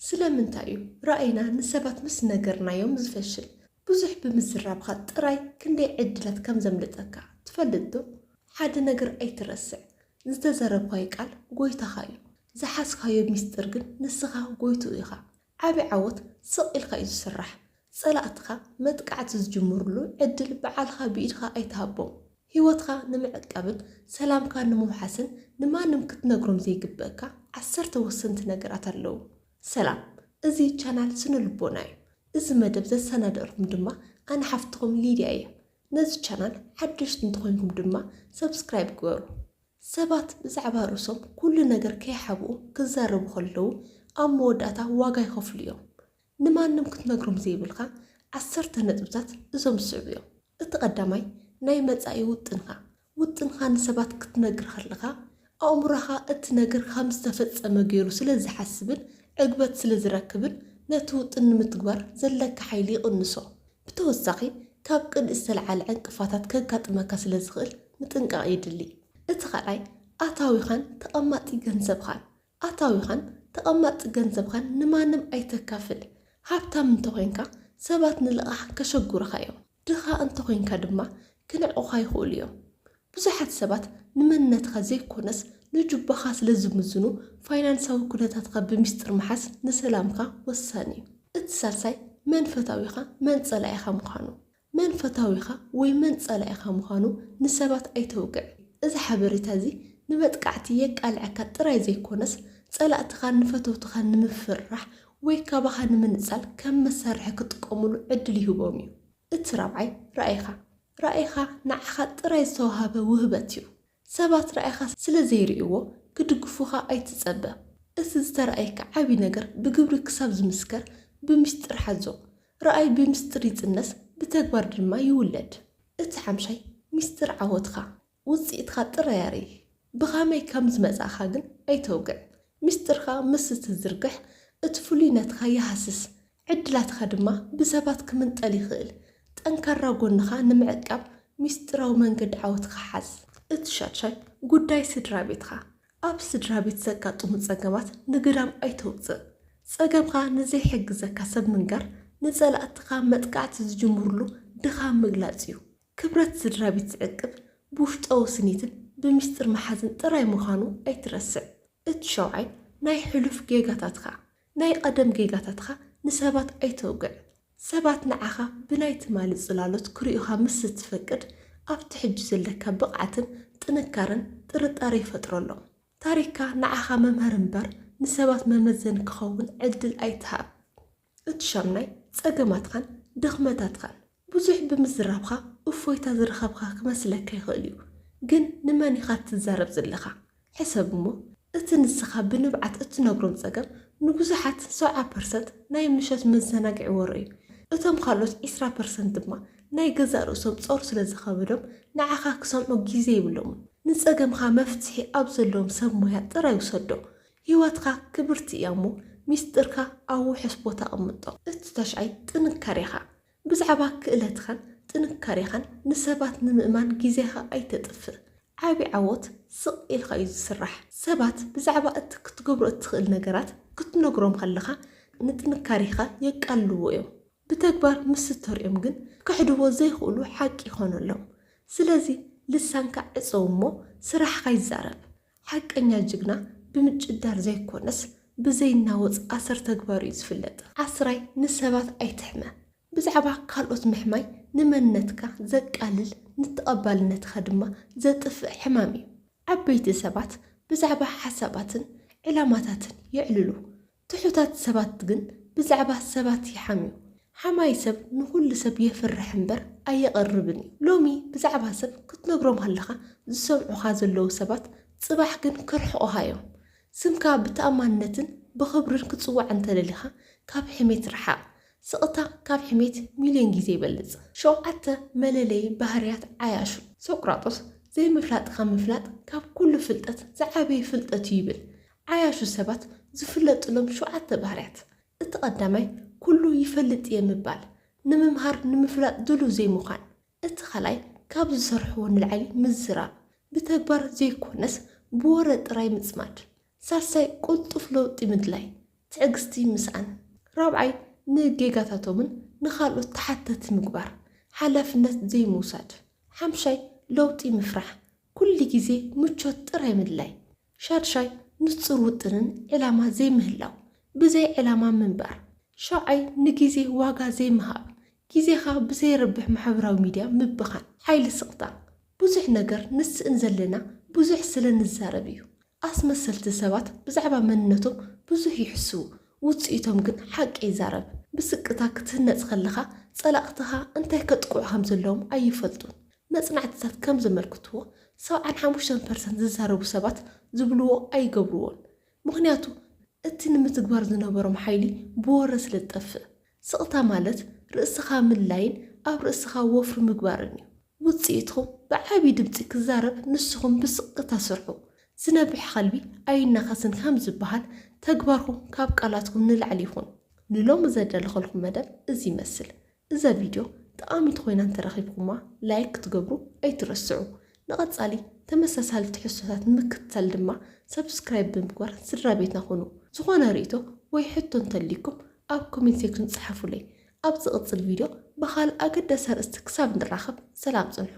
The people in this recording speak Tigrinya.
ስለምንታይ እዩ ራእይና ንሰባት ምስ ነገርናዮም ዝፈሽል? ብዙሕ ብምዝራብኻ ጥራይ ክንደይ ዕድላት ከም ዘምልጠካ ትፈልጥ ዶ? ሓደ ነገር ኣይትረስዕ፣ ዝተዘረብካዮ ቃል ጎይታኻ እዩ። ዝሓዝካዮ ሚስጥር ግን ንስኻ ጎይትኡ ኢኻ። ዓቢ ዓወት ስቕ ኢልካ እዩ ዝስራሕ። ጸላእትኻ መጥቃዕቲ ዝጅምሩሉ ዕድል ባዕልኻ ብኢድኻ ኣይትሃቦም። ህይወትካ ንምዕቃብን ሰላምካ ንምውሓስን ንማንም ክትነግሮም ዘይግበእካ ዓሰርተ ወሰንቲ ነገራት ኣለዉ። ሰላም፣ እዚ ቻናል ስነ ልቦና እዩ። እዚ መደብ ዘሰናደርኩም ድማ ኣነ ሓፍትኹም ሊድያ እየ። ነዚ ቻናል ሓደሽቲ እንተኾይንኩም ድማ ሰብስክራይብ ግበሩ። ሰባት ብዛዕባ ርእሶም ኩሉ ነገር ከይሓብኡ ክዛረቡ ከለዉ ኣብ መወዳእታ ዋጋ ይኸፍሉ እዮም። ንማንም ክትነግሮም ዘይብልካ ዓሰርተ ነጥብታት እዞም ዝስዕቡ እዮም። እቲ ቀዳማይ ናይ መጻኢ ውጥንካ። ውጥንካ ንሰባት ክትነግር ከለኻ ኣእምሮኻ እቲ ነገር ከም ዝተፈጸመ ገይሩ ስለ ዝሓስብን ዕግበት ስለ ዝረክብን ነቲ ውጥን ንምትግባር ዘለካ ሓይሊ ይቕንሶ። ብተወሳኺ ካብ ቅድኢ ዝተልዓለ ዕንቅፋታት ከጋጥመካ ስለ ዝኽእል ምጥንቃቕ የድሊ። እቲ ካልኣይ ኣታዊኻን ተቐማጢ ገንዘብኻን። ኣታዊኻን ተቐማጢ ገንዘብኻን ንማንም ኣይተካፍል። ሃብታም እንተኾይንካ ሰባት ንልቓሕ ከሸግሩኻ እዮም። ድኻ እንተኾይንካ ድማ ክንዕቑኻ ይኽእሉ እዮም። ብዙሓት ሰባት ንመንነትካ ዘይኮነስ ንጁባኻ ስለ ዝምዝኑ ፋይናንሳዊ ኩነታትካ ብምስጢር ምሓዝ ንሰላምካ ወሳኒ እዩ። እቲ ሳልሳይ መን ፈታዊኻ መን ጸላኢኻ ምዃኑ። መን ፈታዊኻ ወይ መን ጸላኢኻ ምዃኑ ንሰባት ኣይተውግዕ። እዚ ሓበሬታ እዚ ንመጥቃዕቲ የቃልዐካ ጥራይ ዘይኮነስ ጸላእትኻን ንፈተውትኻን ንምፍርራሕ ወይ ካባኻ ንምንጻል ከም መሳርሒ ክጥቀሙሉ ዕድል ይህቦም እዩ። እቲ ራብዓይ ራኢኻ። ራኢኻ ንዓኻ ጥራይ ዝተዋህበ ውህበት እዩ። ሰባት ራኢኻ ስለ ዘይርእይዎ ክድግፉኻ ኣይትጸበ። እቲ ዝተራእየካ ዓቢ ነገር ብግብሪ ክሳብ ዝምስከር ብምስጢር ሓዞ። ራእይ ብምስጢር ይጽነስ፣ ብተግባር ድማ ይውለድ። እቲ ሓምሻይ ምስጢር ዓወትኻ፣ ውጽኢትካ ጥራይ ኣርኢ። ብኸመይ ከም ዝመጻእካ ግን ኣይተውግዕ። ምስጢርካ ምስ እትዝርግሕ እቲ ፍሉይነትካ ይሃስስ፣ ዕድላትካ ድማ ብሰባት ክምንጠል ይኽእል። ጠንካራ ጎንኻ ንምዕቃብ ምስጢራዊ መንገዲ ዓወትካ ሓዝ። እቲ ሻድሻይ ጉዳይ ስድራ ቤትካ። ኣብ ስድራ ቤት ዘጋጥሙ ጸገማት ንግዳም ኣይተውጽእ። ጸገምካ ንዘይሕግዘካ ሰብ ምንጋር ንጸላእትኻ መጥቃዕቲ ዝጅምርሉ ድኻም ምግላጽ እዩ። ክብረት ስድራ ቤት ዝዕቅብ ብውሽጣዊ ስኒትን ብምስጢር መሓዝን ጥራይ ምዃኑ ኣይትረስዕ። እቲ ሸውዓይ ናይ ሕሉፍ ጌጋታትካ። ናይ ቀደም ጌጋታትካ ንሰባት ኣይተውግዕ። ሰባት ንዓኻ ብናይ ትማሊ ጽላሎት ክርእዩኻ ምስ እትፈቅድ ኣብቲ ሕጂ ዘለካ ብቕዓትን ጥንካረን ጥርጣረ ይፈጥረሎም። ታሪኽካ ንዓኻ መምሃሪ እምበር ንሰባት መመዘኒ ክኸውን ዕድል ኣይትሃብ። እቲ ሻምናይ ጸገማትካን ድኽመታትካን። ብዙሕ ብምዝራብካ እፎይታ ዝረኸብካ ክመስለካ ይኽእል እዩ፣ ግን ንመን ኢኻ እትዛረብ ዘለኻ? ሕሰብ እሞ፣ እቲ ንስኻ ብንብዓት እትነግሮም ጸገም ንብዙሓት ሰብዓ ፐርሰንት ናይ ምሸት መዘናግዒ ወረ እዩ። እቶም ካልኦት ዒስራ ፐርሰንት ድማ ናይ ገዛእ ርእሶም ጾር ስለ ዝኸበዶም ንዓኻ ክሰምዑ ግዜ የብሎምን። ንጸገምካ መፍትሒ ኣብ ዘለዎም ሰብ ሞያ ጥራይ ውሰዶ። ህይወትካ ክብርቲ እያ እሞ ሚስጥርካ ኣብ ውሑስ ቦታ ኣቕምጦ። እቲ ተሽዓይ ጥንካሬኻ። ብዛዕባ ክእለትኻን ጥንካሬኻን ንሰባት ንምእማን ግዜኻ ኣይተጥፍእ። ዓቢ ዓወት ስቕ ኢልካ እዩ ዝስራሕ። ሰባት ብዛዕባ እቲ ክትገብሮ እትኽእል ነገራት ክትነግሮም ከለኻ ንጥንካሬኻ የቃልልዎ እዮም። ብተግባር ምስ እተርእዮም ግን ክሕድዎ ዘይኽእሉ ሓቂ ይኾነሎም። ስለዚ ልሳንካ ዕጸው እሞ ስራሕኻ ይዛረብ። ሓቀኛ ጅግና ብምጭዳር ዘይኮነስ ብዘይናወጽ ኣሰር ተግባሩ እዩ ዝፍለጥ። ዓስራይ ንሰባት ኣይትሕመ። ብዛዕባ ካልኦት ምሕማይ ንመንነትካ ዘቃልል ንተቐባልነትኻ ድማ ዘጥፍእ ሕማም እዩ። ዓበይቲ ሰባት ብዛዕባ ሓሳባትን ዕላማታትን የዕልሉ። ትሑታት ሰባት ግን ብዛዕባ ሰባት ይሓምዩ። ሓማይ ሰብ ንኹሉ ሰብ የፍርሕ እምበር ኣየቐርብን እዩ። ሎሚ ብዛዕባ ሰብ ክትነግሮም ከለኻ ዝሰምዑኻ ዘለዉ ሰባት ጽባሕ ግን ክርሕቑኻ እዮም። ስምካ ብተኣማንነትን ብኽብርን ክጽዋዕ እንተደሊኻ ካብ ሕሜት ርሓቕ። ስቕታ ካብ ሕሜት ሚልዮን ግዜ ይበልጽ። ሸውዓተ መለለዪ ባህርያት ዓያሹ። ሶቅራጦስ ዘይምፍላጥካ ምፍላጥ ካብ ኩሉ ፍልጠት ዝዓበየ ፍልጠት እዩ ይብል። ዓያሹ ሰባት ዝፍለጥሎም ሸውዓተ ባህርያት። እቲ ቀዳማይ ኩሉ ይፈልጥ እየ ምባል፣ ንምምሃር ንምፍላጥ ድሉው ዘይምዃን። እቲ ካልኣይ ካብ ዝሰርሕዎ ንላዕሊ ምዝራብ፣ ብተግባር ዘይኮነስ ብወረ ጥራይ ምጽማድ። ሳልሳይ ቅልጡፍ ለውጢ ምድላይ፣ ትዕግስቲ ምስኣን። ራብዓይ፣ ንጌጋታቶምን ንኻልኦት ተሓተቲ ምግባር፣ ሓላፍነት ዘይምውሳድ። ሓምሻይ፣ ለውጢ ምፍራሕ፣ ኩሉ ግዜ ምቾት ጥራይ ምድላይ። ሻድሻይ፣ ንጹር ውጥንን ዕላማ ዘይምህላው፣ ብዘይ ዕላማ ምንባር። ሻውዓይ፣ ንግዜ ዋጋ ዘይምሃብ፣ ግዜኻ ብዘይረብሕ ማሕበራዊ ሚድያ ምብኻን። ሓይሊ ስቕታ፣ ብዙሕ ነገር ንስእን ዘለና ብዙሕ ስለ ንዛረብ እዩ። ኣስመሰልቲ ሰባት ብዛዕባ መንነቶም ብዙሕ ይሕስዉ፣ ውጽኢቶም ግን ሓቂ ይዛረብ። ብስቅታ ክትህነጽ ከለኻ ጸላእትኻ እንታይ ከጥቅዑ ከም ዘለዎም ኣይፈልጡን። መጽናዕትታት ከም ዘመልክትዎ ሰብዓን ሓሙሽተን ፐርሰንት ዝዛረቡ ሰባት ዝብልዎ ኣይገብርዎን። ምኽንያቱ እቲ ንምትግባር ዝነበሮም ሓይሊ ብወረ ስለ ዝጠፍእ። ስቕታ ማለት ርእስኻ ምድላይን ኣብ ርእስኻ ወፍሪ ምግባርን እዩ። ውጽኢትኩም ብዓቢ ድምጺ ክዛረብ ንስኹም ብስቕታ ስርሑ። ዝነብሕ ከልቢ ኣይናኸስን ከም ዝበሃል ተግባርኩም ካብ ቃላትኩም ንላዕሊ ይኹን። ንሎሚ ዘዳለኸልኩም መደብ እዚ ይመስል። እዛ ቪድዮ ጠቓሚት ኮይና እንተረኺብኩማ ላይክ ክትገብሩ ኣይትረስዑ። ንቐጻሊ ተመሳሳሊ ትሕዝቶታት ንምክትታል ድማ ሰብስክራይብ ብምግባር ስድራ ቤትና ኩኑ። ዝኾነ ርእይቶ ወይ ሕቶ እንተልይኩም ኣብ ኮሜንት ሴክሽን ጸሓፉለይ። ኣብ ዝቕጽል ቪድዮ ብኻልእ ኣገዳሲ ኣርእስቲ ክሳብ ንራኸብ ሰላም ጽንሑ።